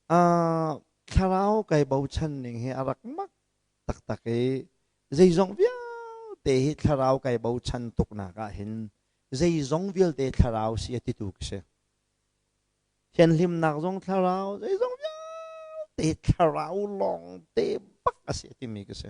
Thlarau kai bochan ning hi a rak mak taktak i zeizong vialte hi thlarau kai bochan tuknak ah hin zeizong vialte thlarau si a titu ka si. Thianhlimnak zong thlarau, zeizong vialte thlarau lawngte bak a si a timi ka si.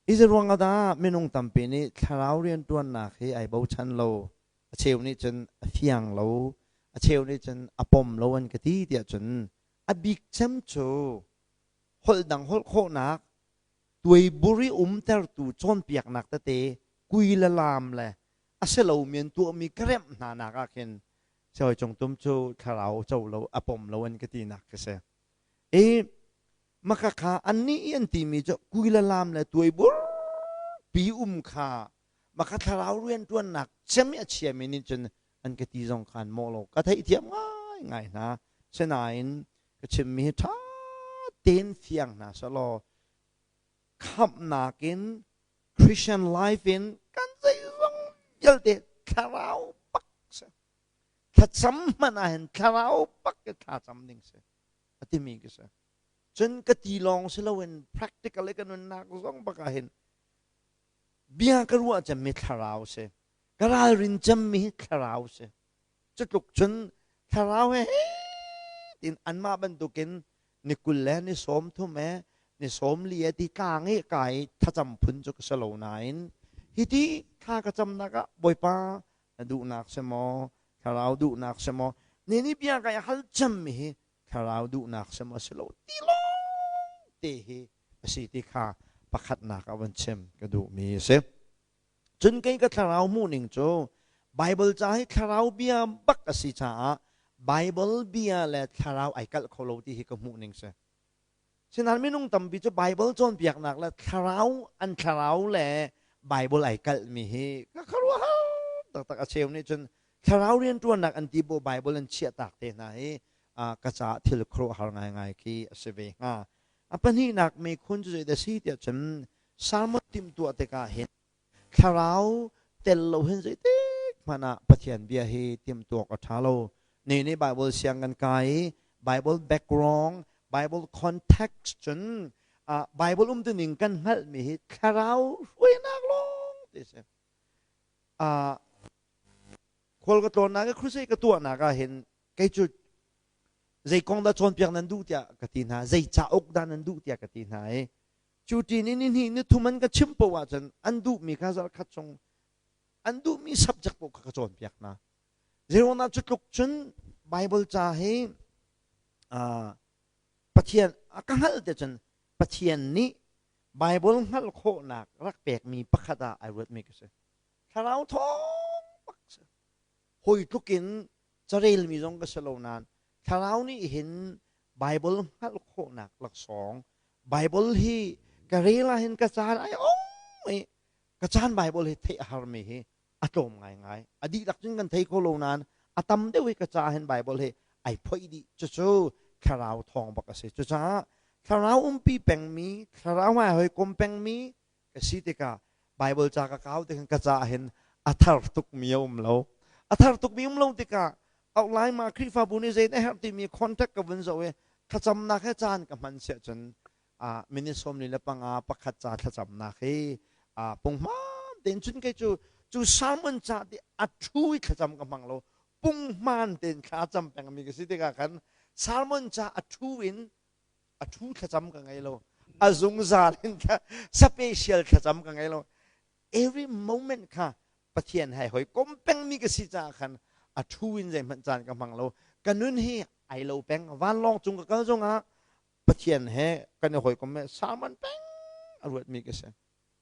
Hi ruang ah dah minung tampi nih thlarau rianṭuannak hi ai bochan lo. A cheu nih cun a fiang lo, a cheu nih cun a pom lo an ka ti tiah cun a bik cem cu holh dang holh khawhnak tuaibur i umtertu cawnpiaknak tete kui le laam le a si lomi an tuahmi ka remh hna nak ah khin Sihawi Cung Tum cu thlarau co lo a pom lo an ka tinak ka si. I maka kha annih i an timi cu kui le laam le tuaibur pi um kha maka thlarau rianṭuannak cem i a chiami nih cun an ka ti zong khan mawh lo ka theihthiam ngaingai hna. Sinain ka chimmi hi ṭha tein fiang hna selaw khamhnak in Christian life in kan zeizong vialte thlarau bak si. Thlacam hmanh ah hin thlarau bak i thlacam ding si a timi ka si. Cun ka ti lawng si loin practical i ka nunnak zong bak ah hin bia ka ruah cemmi thlarau si. Ka ralrin cemmi hi thlarau si. Cutluk cun thlarau he tin anmah bantukin ni 20 le ni 30 he ni 40 he ti tlang i kai thlacam phun cu ka si lo nain hiti thla ka camnak ah Bawipa na duhnak si maw thlarau duhnak si maw ni ni bia kai hal cemmi hi thlarau duhnak si maw si lo ti lawng te hi a si ti kha pakhatnak ah van chim ka duhmi a si. Cun kei ka thlarau hmuhning cu Baibal ca hi thlarau bia bak a si caah Baibal bia le thlarau ai kalh kho lo ti hi ka hmuhning si. Sinain minung tampi cu Baibal cawnpiaknak le thlarau an thlarau le Baibal ai kalhmi hi ka khuaruahhar taktak. A cheu nih cun thlarau rianṭuannak an ti bu Baibal an chiahtak te hna hi ka caah thil khuaruahhar ngaingai khi a si ve hnga. A pahnihnak mekhun cu zeidah a si tiah cun sermon timhtuah tikah hin thlarau tel lo hin zeitik hmanh ah Pathian bia hi timhtuak a ṭha lo. Ni nih Bible siang kan kai i Bible background, Bible context cun Bible umtuning kan hngalhmi hi thlarau hruainak lawng ti si. Khual ka tlawnnak i crusade ka tuahnak ah hin kei cu zei kong dah cawnpiak nan duh tiah ka ti hna, zei cauk dah nan duh tiah ka ti hna i cu ṭin in ni ni thum an ka chimh paoh ahcun an duhmi kha zarhkhat chung an duhmi subject paoh kha ka cawnpiak hna. Zeiruangah cu tluk cun Bible ca hi Pathian ka hngalh te cun Pathian nih Bible hngalh khawhnak rak pekmi pakhat ah ai ruatmi ka si. Thlarau thawng bak si. Hawi tluk in carelmi zong ka si lo nain thlarau nih hin Bible hngalh khawhnak laksawng Bible hi ka rel ah hin ka caan ai ong i ka caan Bible hi theih a harmi hi a tlawm ngaingai. A dihlak cun kan thei kho lo nain a tam deuh i ka caah hin Bible hi ai phoih dih. Cucu thlarau thawng bak a si. Cucaah thlarau umpi pengmi, thlarau hmai hawikom pengmi ka si tikah Bible ca ka kau tikhin ka caah hin a thar tukmi a um lo. A thar tukmi um lo tikah auhlai ma Khrihfabu nih zei na herh timi contact ka vun zoh i thlacamnak he caan ka hman siah cun minute 45 pakhat ca thlacamnak hi punghman tein cun kei cu cu sermon ca ti a thu i thlacam ka hmang lo punghman tein thla cam pengmi ka si tikah khan sermon ca a thu in a thu thlacam ka ngei lo a zungzal in special thlacam ka ngei lo every moment kha Pathian hai hoi kom pengmi ka si caah khan a thu in zeihmanh caan ka hmang lo ka nun hi ai lo peng vanlawng cung ka kal zongah Pathian he kan i hawikom he sermon peng a ruatmi ka si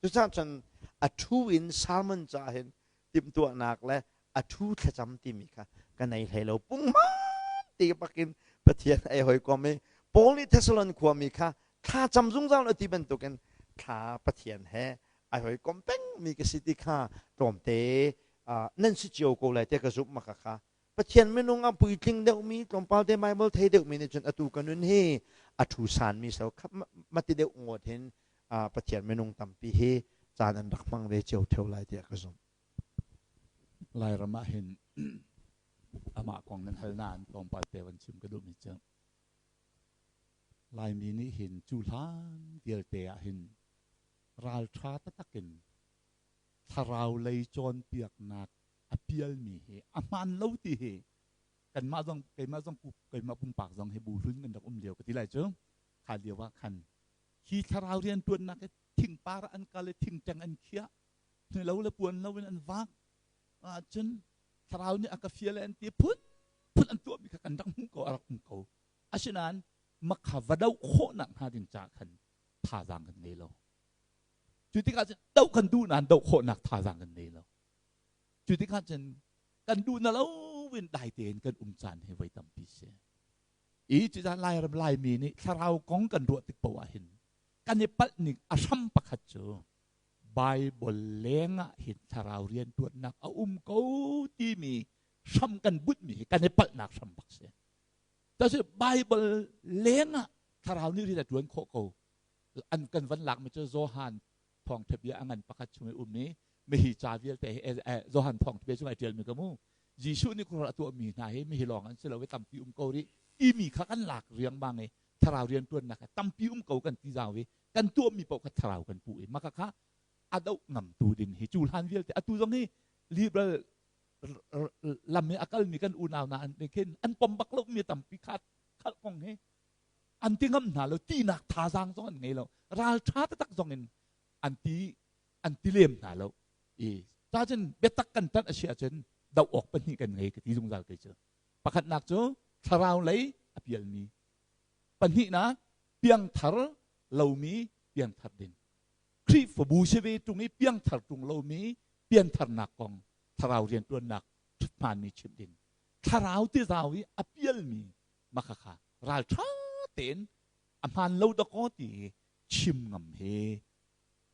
cucaah cun a thu in sermon caah hin timhtuahnak le a thu thlacam timi kha ka nei hlei lo punghman ti bakin Pathian ai hawikom i Paul nih Thessalon khuami kha thla cam zungzal a ti bantukin thla Pathian he ai hawikom pengmi ka si ti kha tlawmte nan si cio ko lai te ka zumh maka kha Pathian minung a puitling deuhmi tlawmpal te Bible thei deuhmi nih cun atu ka nun hi a thu sanmi so mati deuh ngawt hin Pathian minung tampi hi caan an rak hmang ve cio theo lai tiah ka zumh. Lairam ah hin amah kong nan hal nain tlawmpal te van chim ka duhmi cu. Laimi nih hin cu hlan vialte ah hin ralṭha taktak in thlarau lei cawnpiaknak a pialmi hi a hmaan lo ti hi kanmah zong keimah zong keimah pumpak zong hi bu hlun kan rak um lio ka ti lai cu. Kha lio ah khan hi thlarau rianṭuannak hi thingpar ah an kal i thingṭeng an khiah, hni lo le puan lo in an vak ahcun thlarau nih a ka fial an ti, phun phun an tuahmi kha kan rak hmuh ko, a rak um ko. Asinain makha va doh khawhnak hnga ding caah khan thazaang kan ngei lo. Cu tikah cun doh kan duh nain doh khawhnak thazaang kan ngei lo. Cu tikah cun kan duh na lo in dai tein kan um caan hi voi tampi si. I cucaah Lairam Laimi nih thlarau kong kan ruah tik paoh ah hin kan i palh ning a hram pakhat cu Bible leng ah hin thlarau riantuannak a um ko timi hram kan bunhmi hi kan i palhnak hram bak si. Tasi Bible leng ah thlarau nih rian a tuan khawh ko. An kan van lakmi cu Johan thawngtha bia a ngan pakhat chung i um i mihi ca vialte hi Johan thawngtha bia chung ai ṭialmi ka mu. Jesuh nih khuaruah a tuahmi hna hi mihi lawng an si lo i tampi um ko rih timi kha kan lak riangmang i thlarau rianṭuannak hi tampi um ko kan ti zau i kan tuahmi paoh kha thlarau kan puh i maka kha a doh ngamtu ding hi cu hlan vialte atu zong hi liberal lam i a kalmi kan unau hna an khin an pom bak lo mi tampi kha khalh kong hi an ti ngam hna lo. Tinak thazaang zong an ngei lo, ralṭha taktak zong in an ti an ti lem hna lo. I cacun biatak kan tanh a si ahcun doh awk pahnih kan ngei ka ti zungzal kei cu. Pakhatnak cu thlarau lei a pialmi, pahnihnak piangthar lomi piangthar ding. Khrihfabu si ve ṭung i piangthar ṭung lomi piantharnak kong thlarau rianṭuannak hmaanmi chimh ding. Thlarau ti zau i a pialmi maka kha ralṭha tein a hmaan lo dakaw ti chim ngam hi,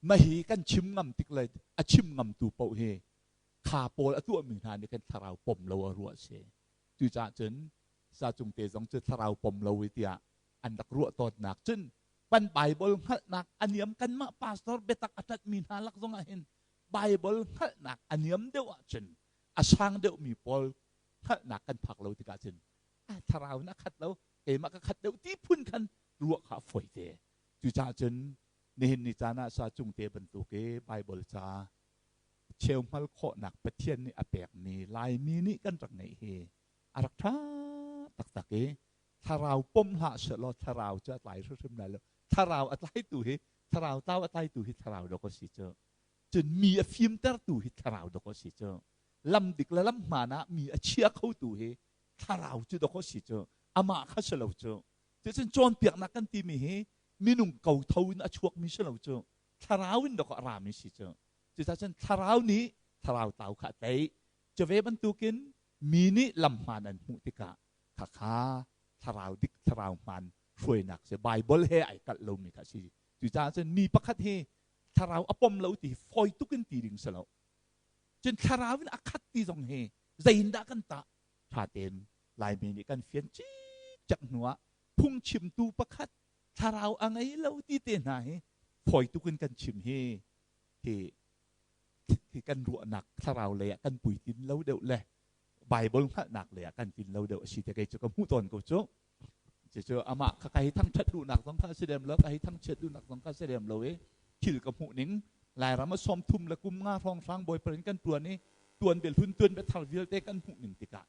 mahi kan chim ngam tik le a chim ngamtu paoh hi kha pawl a tuahmi hna nih khan thlarau pom lo a ruah si. Cucaah cun sacung te zong cu thlarau pom lo i tiah an rak ruah tawnnak cun kan Bible hngalhnak a niam. Kanmah pastor biatak a ṭanhmi hna lak zong ah hin Bible hngalhnak a niam deuh ahcun a sang deuhmi pawl hngalhnak kan phak lo tikah cun a thlarau in a khat lo, keimah ka khat deuh ti phun khan ruah kha a fawi te. Cucaah cun nihin ni caan ah sa cung te bantuk i Bible ca cheu hngal khawhnak Pathian nih a pekmi Laimi nih kan rak ngeih hi a rak ṭha taktak i thlarau pom hlah sehlaw thlarau cu a tlai hrimhrim lai lo. Thlarau a tlaitu hi, thlarau tlau a tlaitu hi thlarau dawk a si cu. Cun mi a fimtertu hi thlarau dawk a si cu. Lam dik le lam hmaan ah mi a chia khotu hi thlarau cu dawk a si cu, amah kha si lo cu. Cucun cawnpiaknak kan timi hi minung kotho in a chuakmi si lo cu, thlarau in dawk a rami si cu. Cucaah cun thlarau nih thlarau tlau kha a tlaih. Cu ve bantukin mi nih lam hmaan an hmuh tikah khakha thlarau dik, thlarau hmaan hruainak si, Bible he ai kalh lomi kha si. Cucaah cun mi pakhat hi thlarau a pom lo ti hi fawi tuk in ti ding si lo. Cun thlarau in a khat ti zong hi zeiindah kan tah? Ṭha tein Laimi nih kan fian cikcek hnuah phungchimtu pakhat thlarau a ngei lo ti te hna hi fawi tuk in kan chim hi hi hi kan ruahnak thlarau lei ah kan puitlin lo deuh le Bible hngalhnak lei ah kan tlin lo deuh a si te kei cu ka hmuh tawn ko cu. Cucu amah kha ka hi thangṭhat duhnak zong kha a si lem lo, ka hi thangchiat duhnak zong kha a si lem lo i thil ka hmuh ning. Lairam a 30 le kum nga hrawnghrang Bawipa in kan ṭuan i tuan bia hlun, tuan bia thar vialte kan hmuh ning tikah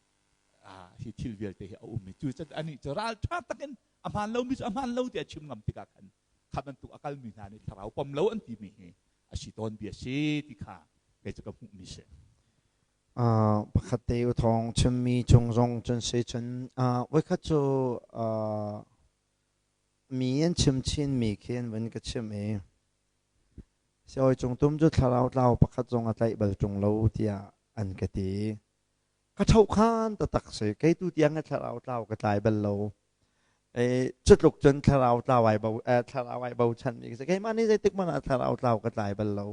hi thil vialte hi a um i cu anih cu ralṭha takin a hmaan lomi cu a hmaan lo tiah chim ngam tikah khan kha bantuk a kalmi hna nih thlarau pom lo an timi hi a si tawn bia si ti kha kei cu ka hmuhmi si. Pakhat te u thawng chimmi cung zong cun si cun voikhat cu mi an chim chinmi khi an vun ka chim i siawi cung tum cu thlarau tlau pakhat zong a tlaih bal ṭung lo tiah an ka ti. Ka ṭhohkhan taktak si. Kei tu tiang ka thlarau tlau ka tlai bal lo. Cutluk cun thlarau tlau ai bo thlarau ai bochan mi ka si. Keimah nih zeitik hmanh ah thlarau tlau ka tlai bal lo.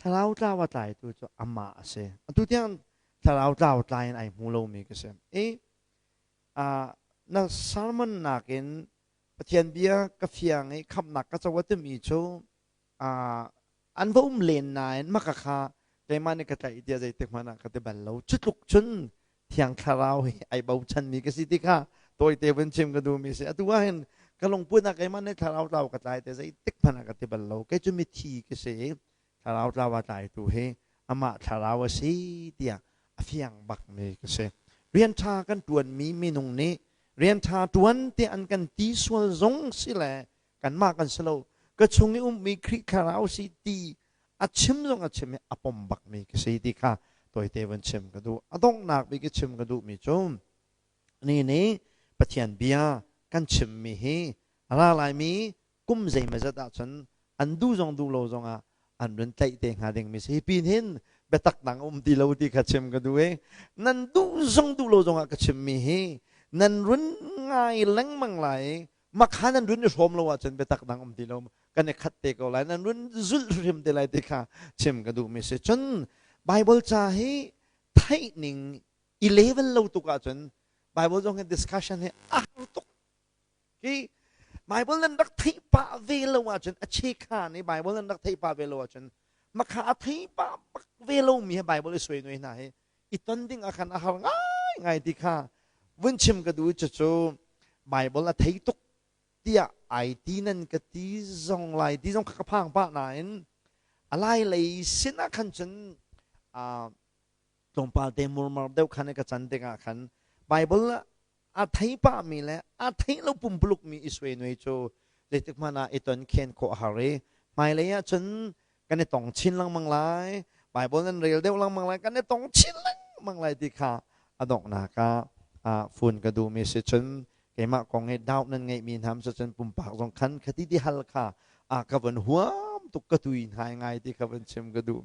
Thlarau tlau a tlaitu cu amah a si. Atu tiang thlarau tlau tlai in ai hmu lomi ka si. I na sermon nakin Pathian bia ka fiang i khamhnak ka co a timi cu an va um len nain maka kha keimah nih ka tlaih tiah zeitik hmanh ah ka ti bal lo. Cu tluk cun Thiang Thlarau hi ai bochanmi ka si ti kha tawite vun chim ka duhmi si. Atu ah hin Ka lungput ah keimah nih thlarau tlau ka tlai te zeitik hmanh ah ka ti bal lo. Kei cu mithi ka si i thlarau tlau a tlaitu hi amah thlarau a si tiah a fiang bakmi ka si. Rian ṭha kan ṭuanmi minung nih rian ṭha ṭuan tiah an kan ti sual zong si le kanmah kan si lo. Ka chung i ummi Khrih thlarau si ti a chim zong a chim i a pom bakmi ka si ti kha tawite vun chim ka duh. A donghnak bik i chim ka duhmi cu Ni nih Pathian bia kan chimmi hi a ra laimi kum zeimawzat ahcun an duh zong duh lo zongah an run tlaih te hnga dingmi si. Hi pin hin biatak dang um ti lo ti kha chim ka duh i nan duh zong duh lo zongah ka chimmi hi nan run ngai lengmang lai i makha nan run i hrawm lo ahcun biatak dang um ti lo, kan i khat te ko lai, nan run zulh hrim te lai ti kha chim ka duhmi si. Cun Bible ca hi theih ning i level lo tuk ahcun Bible zong hi discussion hi a har tuk. Hi Bible nan rak theih pah ve lo ahcun, a chekha nih Bible nan rak theih pah ve lo ahcun, makha a thei pah bak ve lo mi he Bible i suai nuai hna hi i ton ding ah khan a har ngai ngai ti kha vun chim ka duh. Cucu Bible a thei tuk tiah ai ti nan ka ti zong lai ti zong ka phang pah nain a lai lei sin ah khan cun tlawmpal te murmar deuh khan ka can tikah khan Bible a thei pahmi le a thei lo pumpuluk mi i suai nuai cu zeitik hmanh ah i ton khen khawh a har i hmailei ah cun kan i tong chin lengmang lai, Bible nan rel deuh lengmang lai, kan i tong chin lengmang lai ti kha a donghnak ah fun ka duhmi si. Cun keimah kong hi doubt nan ngeihmi hna si cun pumpak zong khan khati ti hal kha a ka van huam tuk, ka tui ngai ngai ti kha van chim ka duh.